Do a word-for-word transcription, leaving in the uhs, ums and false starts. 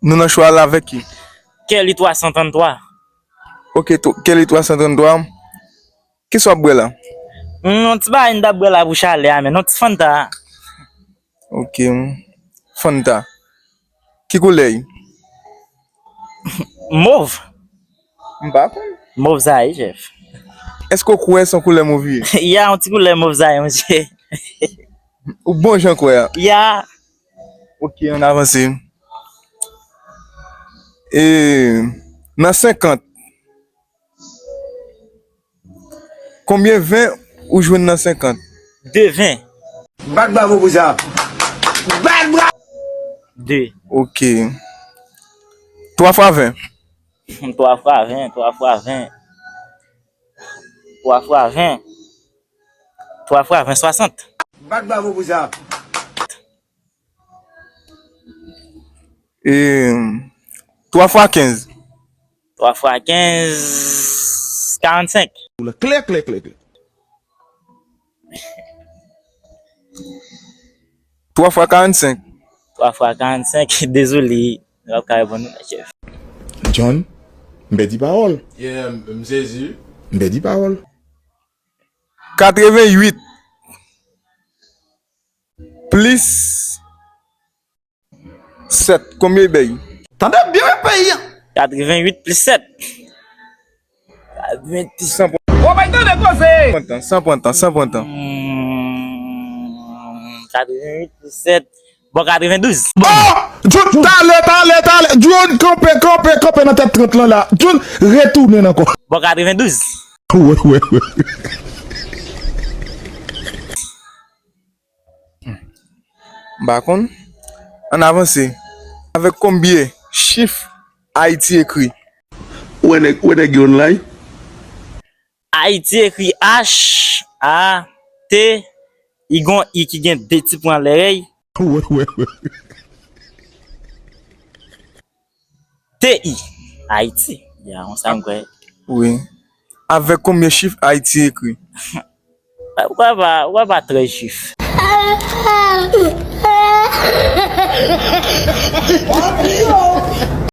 Nou nan chwa la avèk ki? Kelly twa san tranntwa. Ok, to- Kelly twa san tranntwa. Kisa w ap bwè la? Hmm, yon ti bagay m t ap bwè la pou chalè a, men yon ti Fanta. Ok. Fanta. Ki koulè y? Mov. M pa konn. Mov sa ye, chèf. Èske w kwè se yon koulè mov ye? Ya, yon ti koulè mov sa ye, monchè. Ou bon jan kwè a? Ya. Ok, ann avanse. E, nan senkant, konbyen ven ou jwenn nan senkant? De ven. Bat bravo pou sa. Bat bravo. De. Ok. Twa fwa ven. Twa fwa ven, twa fwa ven. Twa fwa ven. Twa fwa ven, swasant. Bat bravo pou sa. E, twa fwa kenz. Twa fwa kenz, karannsenk. Klè, klè, klè, klè. Twa fwa karannsenk. Twa fwa karannsenk, dezole, m p ap ka reponn ou, chèf. John, m pèdi pawòl. Yeah, m sezi. M pèdi pawòl. Katreventuit plis sèt, konbyen l bay? Tande byen wi peyi a. Katreventuit plis sèt. Katreventuit. San pran tan, san pran tan, san pran tan. Hmm, katreventuit plis sèt. Bon, katrevendouz. Oh! John, talè, talè, talè. John, kanpe, kanpe, kanpe nan tèt trant lan la. John, retounen ankò. Bon, katrevendouz. Wè, wè, wè. M pa konn. Ann avanse. Avèk konbyen chif Ayiti ekri? Ou wè nèg, ou wè nèg yo online? Ayiti ekri H A T, i gon I ki gen de ti pwen anlè y. Wè, wè, wè. T I. Ayiti. Ya, konsa m kwè. Wi. Avèk konbyen chif Ayiti ekri? Ou pa, ou pa, ou pa trèz chif.